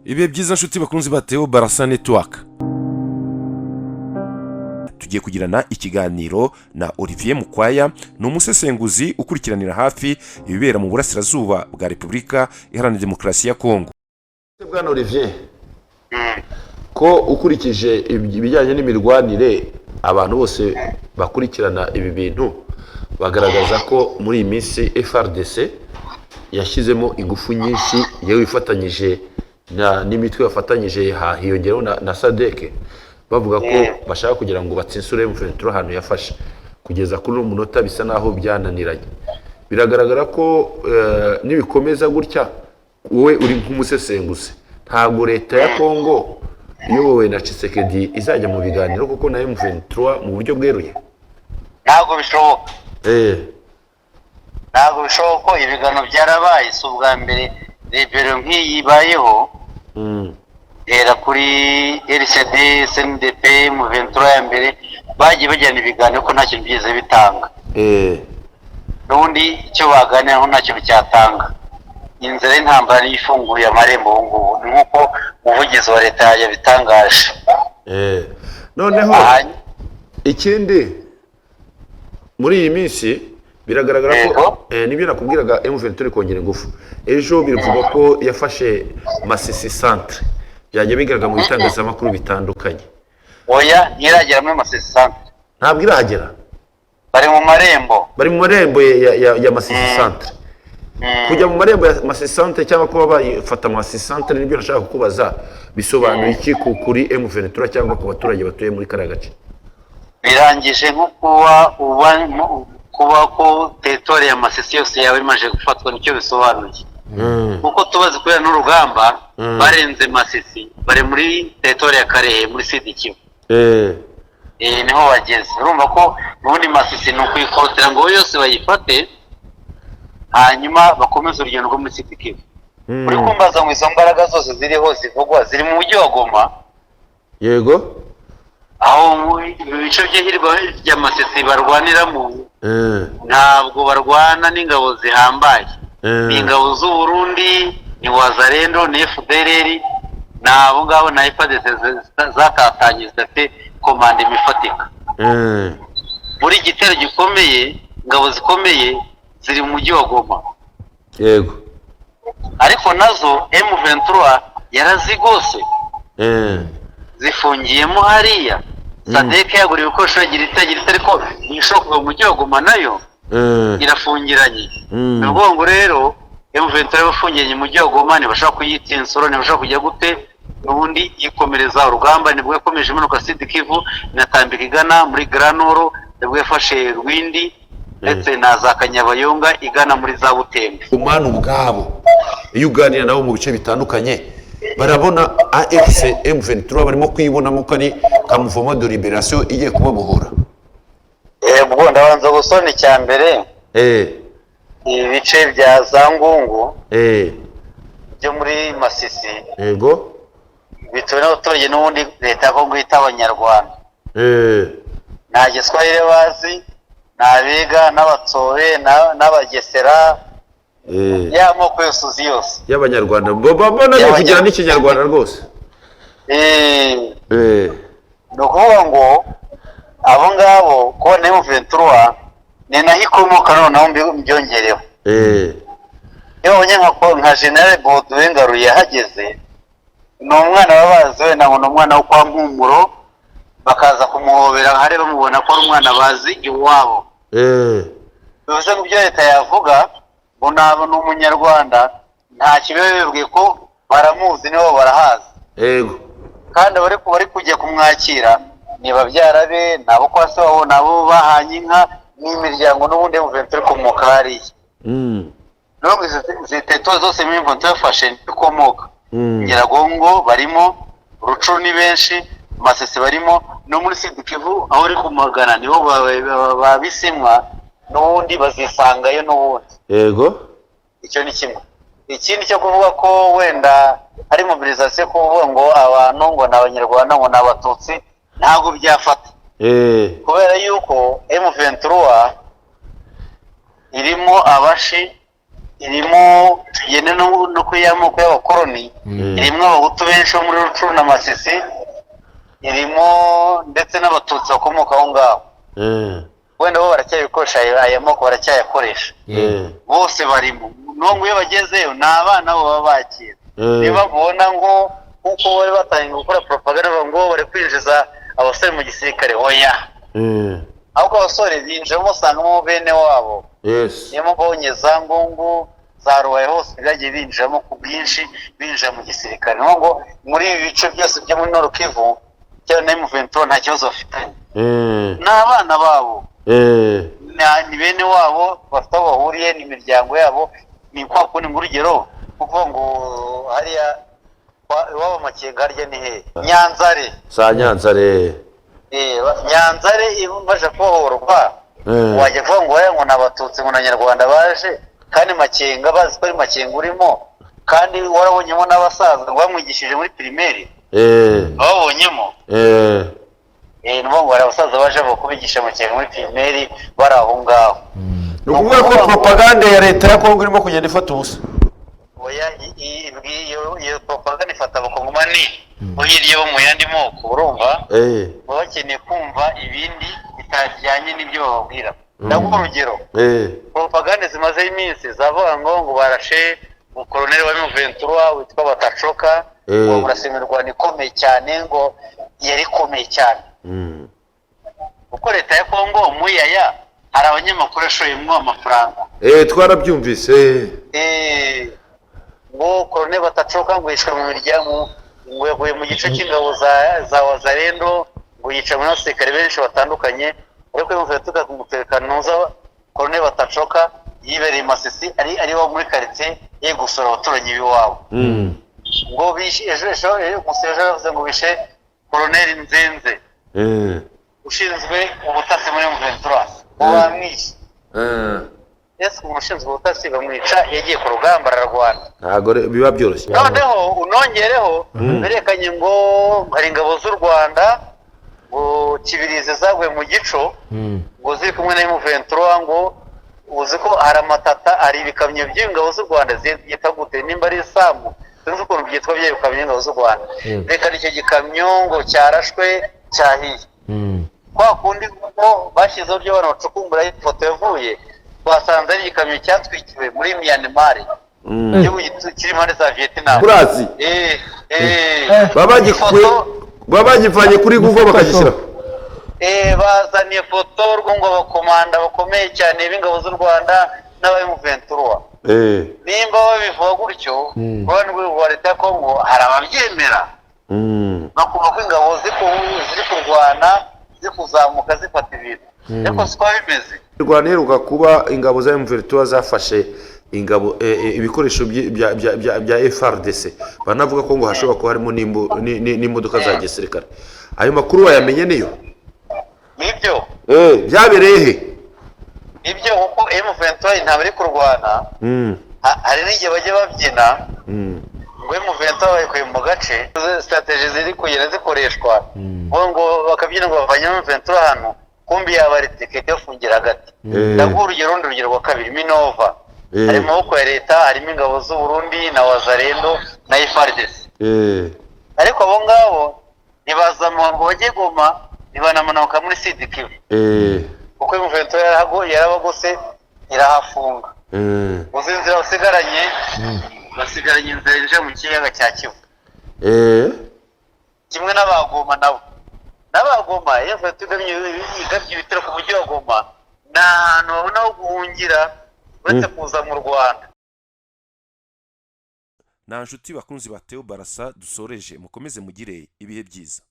Ibihe byiza nshuti bakunzi ba Theo Barasa Network. Tugiye kugirana ikiganiro na Olivier Mukwaya, ni umusesenguzi ukurikiranira hafi ibibera mu burasirazuba bwa Repubulika Iharanira Demokarasi ya Kongo. Bwana Olivier, ko ukurikije ibijyanye n'imirwanire, abantu bose bakurikirana ibi bintu bagaragaza ko muri iyi minsi FARDC yashyizemo ingufu nyinshi, yewe ifatanyije n'imitwe bafatanyije, hiyongeraho na SADC, bavuga ko bashaka kugira ngo batsinsure M23 ahantu yafashe. Kugeza kuri uno munota bisa naho byananiranye. Biragaragara ko nibikomeza gutya, wowe uri nk'umusesenguzi, ntabwo leta ya Kongo iyobowe na Tshisekedi izajya mu biganiro kuko na M23 mu buryo bweruye? Ntabwo bishoboka. Ntabwo bishoboka ko ibiganiro byarabaye, si ubwa mbere rébellion nk'iyi ibayeho. Hera kuri RCD, CNDP, M23 ya mbere, bagiye bagirana ibiganiro ko nta kintu byigeze bitanga. N'ubundi icyo baganiraho nta kintu cyatanga. Inzira y'intambara niyo ifunguye amarembo ubu ngubu, ni nk'uko umuvugizi wa leta yabitangaje. Noneho ikindi, muri iyi minsi biragaragara ko nibyo nakubwiraga, M23 kongera ingufu. Ejo bivugwa ko yafashe Masisi centre, byajya bigaragara mu bitangazamakuru bitandukanye. Oya, ntiragera muri Masisi centre. Ntabwo irahagera? Bari mu marembo. Bari mu marembo ya Masisi centre. Kujya mu marembo ya Masisi centre cyangwa kuba bayifata Masisi centre, nibyo nashaka kukubaza, bisobanuye iki kuri M23 cyangwa ku baturage batuye muri kariya gace? Birangije nko kuba uba kuba ko territoire ya Masisi yose yaba imaze gufatwa, nicyo bisobanuye, kuko tubazi kubera n'urugamba barenze Masisi, bari muri territoire ya Kalehe muri Sud Kivu. Niho bageze. Urumva ko ubundi Masisi ni ukuyikotera ngo yose bayifate, hanyuma bakomeze urugendo rwo muri Sud Kivu. Uri kumbaza ngo izo mbaraga zose ziriho zivugwa ziri mu mujyi wa Goma, aho mu bice by'ihirwa rya Masisi barwaniramo, ntabwo barwana n'ingabo zihambaye. Ni ingabo z'u Burundi, ni Wazalendo, ni FDLR, ni abo ngabo na FARDC zatatanye, zidafite commandement ifatika. Muri igitero gikomeye, ingabo zikomeye ziri mu mujyi wa Goma. Ariko nazo M23 yarazigose, zifungiyemo hariya. SADC yagura ibikoresho, yagira itagira ite, ariko ntishobora kuva mu mujyi wa Goma, nayo irafungiranye. Ni ukuvuga ngo rero M23 yabafungiranye mu mujyi wa Goma, ntibashobora kuyita insoro, ntibashobora kujya gute. Ubundi yikomereza urugamba, nibwo yakomeje imanuka Sud Kivu, inatambika igana muri Grand Nord, nibwo yafashe Rwindi ndetse na za Kanyabayonga igana muri za Butembo. Umwana ubwabo, iyo uganira nabo mu bice bitandukanye, barabona AFC M23 barimo kuyibonamo ko ari ka mouvement de libération igiye kubabohora? Ubwo ndabanza gusona icya mbere, ibice bya za Ngungu byo muri Masisi bituwe n'abaturage n'ubundi leta ya Kongo yita Abanyarwanda. Nta Giswahili bazi, ni Abega n'Abatsobe n'Abagesera, ya moko yose uzi yose. Y'Abanyarwanda babona bivugira n'Ikinyarwanda rwose. Ni ukuvuga ngo abo ngabo kubona M23 ni naho ikomoka. Noneho mbyongereho, iyo babonye nka General Baudouin Ngaruye yahageze, ni umwana baba bazi, wenda ngo ni umwana wo kwa Mpumuro, bakaza kumuhobera hari bamubona ko ari umwana bazi iwabo. Bivuze ngo ibyo leta yavuga ngo naba ni Umunyarwanda, nta kibi bibwiye ko baramuzi, nibo barahazi. Kandi bari kujya kumwakira ni babyara be, ni abo kwa se wabo, ni abo bahanye inka n'imiryango n'ubundi M23 ikomoka hariya. Nubwo izi territoire zose M23 yafashe ikomoka, Nyiragongo barimo, Rutshuru ni benshi, Masisi barimo, no muri Sud Kivu aho uri kumagana nibo babisimwa n'ubundi bazisangayo n'ubundi. Icyo ni kimwe. Ikindi cyo kuvuga ko wenda hari mobilisation, kuvuga ngo abantu ngo ni Abanyarwanda, ngo ni Abatutsi, ntabwo byafata, kubera yuko M23 irimo Abashi, Irimo, tugende no kuri ya moko y'abakoroni, irimo Abahutu benshi bo muri Rucuru na Masisi, irimo ndetse n'Abatutsi bakomoka aho ngaho. Wenda bo baracyabikoresha, aya moko baracyayakoresha. Bose barimo. N'ubu iyo bagezeyo ni abana bo baba bakira. Niyo mpamvu ngo kuko bari batangiye gukora propaganda bavuga ngo bari kwinjiza abasore mu gisirikare, oya, ahubwo abasore binjiramo usangamo bene wabo. Niyo mpamvu babonye za Ngungu, za Rubaye, hose byagiye binjiramo ku bwinshi, binjira mu gisirikare. Niyo ngo muri ibi bice byose byo muri Nord Kivu cyangwa na M23 nta kibazo bafitanye, ni abana babo, ni bene wabo, bafite aho bahuriye n'imiryango yabo. Ni kwa kundi, ngo urugero kuvuga ngo hariya iwabo Makenga, harya ni hehe? Nyanzare. Za Nyanzare. Nyanzare imaze kubohorwa, wajya kuvuga ngo ngo ni Abatutsi, ngo ni Abanyarwanda baje, kandi Makenga bazi ko ari Makenga urimo, kandi warabonyemo n'abasaza ngo bamwigishije muri primaire, babonyemo. Ni ukuvuga ngo hari abasaza baje bavuga ko bigisha Makenga muri primaire, bari aho ngaho. Ni ukuvuga ko propaganda ya leta ya Kongo irimo kugenda ifata ubusa. Oya, iyo propaganda ifata Abakongomani bo hirya bo mu yandi moko, urumva, baba bakeneye kumva ibindi bitajyanye n'ibyo bababwira. Ndaguha urugero: propaganda zimazeho iminsi zavuga ngo barashe umukoroneri wa M23 witwa Batacoka, ngo murasa imirwano ikomeye cyane, ngo yari ikomeye cyane, kuko leta ya Kongo muyaya hari abanyamakuru yashoyemo amafaranga. Twarabyumvise. Ngo koroneri Batacoka ngo yishwe mu miryango, ngo yaguye mu gice cy'ingabo za Wazalendo, ngo yica muri abasirikare benshi batandukanye. Ariko M23 kumutekano, koroneri Batacoka yibereye i Masisi, ari wo muri karitsiye ye gusura abaturanyi b'iwabo. Ngo bishe ejo gusa, ejo yavuze ngo bishe koroneri Nzenze ushinzwe ubutasi muri M23, ngo bamwishe. Ese umuntu ushinzwe ubutasi bamwica yagiye ku rugamba ararwana? Ntabwo biba byoroshye. Noneho unongereho berekanye ngo hari ingabo z'u Rwanda ngo Kibirizi zaguye mu gico, ngo ziri kumwe na M23, ngo uzi ko hari amatata, hari ibikamyo by'ingabo z'u Rwanda ziyita gute, nimba ari Samu, sinzi ukuntu byitwa bya bikamyo by'ingabo z'u Rwanda. Reka icyo gikamyo ngo cyarashwe cyahiye. Kwa kundi ngo bashyizeho byo abantu bacukumbura ifoto yavuye, twasanze ari igikamyo cyatwikiwe muri Myanmar, igihugu kiri impande za Vietnam. Murazi. Baba bagivanye kuri Google bakagishyiraho. Bazaniye foto rwo ngo abakomanda bakomeye cyane b'ingabo z'u Rwanda n'aba M23. Nimba babivuga gutyo, ku ruhande rwa leta ya Kongo hari ababyemera, bakumva ko ingabo ziri kurwana, ziri kuzamuka, zifata ibintu, ariko siko bimeze. Rwanda iheruka kuba ingabo za M23 zafashe ingabo, ibikoresho bya FARDC, banavuga ko ngo hashobora kuba harimo n'imodoka za gisirikare. Ayo makuru wayamenye niyo? Nibyo. Byabereye he? Nibyo, kuko M23 ntabwo iri kurwana. Hari n'igihe bajya babyina ngo M23 bayikuye mu gace. Strategy ziri kugenda zikoreshwa, ngo bakabyina ngo bavanye M23 hano, kumbi yaba ari tiketi yo fungira hagati. Ndaguha urugero rundi, urugero rwa kabiri: Minova hari mu maboko ya leta, harimo ingabo z'u Burundi na Wazalendo na FARDC. Ariko abo ngabo ntibazamuka ngo bajye Goma, ntibanamanuka muri Sud Kivu, kuko M23 yarabagose irahafunga. Uzi inzira basigaranye? Basigaranye inzira yinjira mu kiyaga cya Kivu. Kimwe n'abagoma nabo, n'abagoma iyo M23 igabye ibitero ku mujyi wa Goma, ni ahantu babona ho guhungira uretse kuza mu Rwanda. Nta nshuti bakunzi ba Theo Barasa dusoreje, mukomeze mugire ibihe byiza.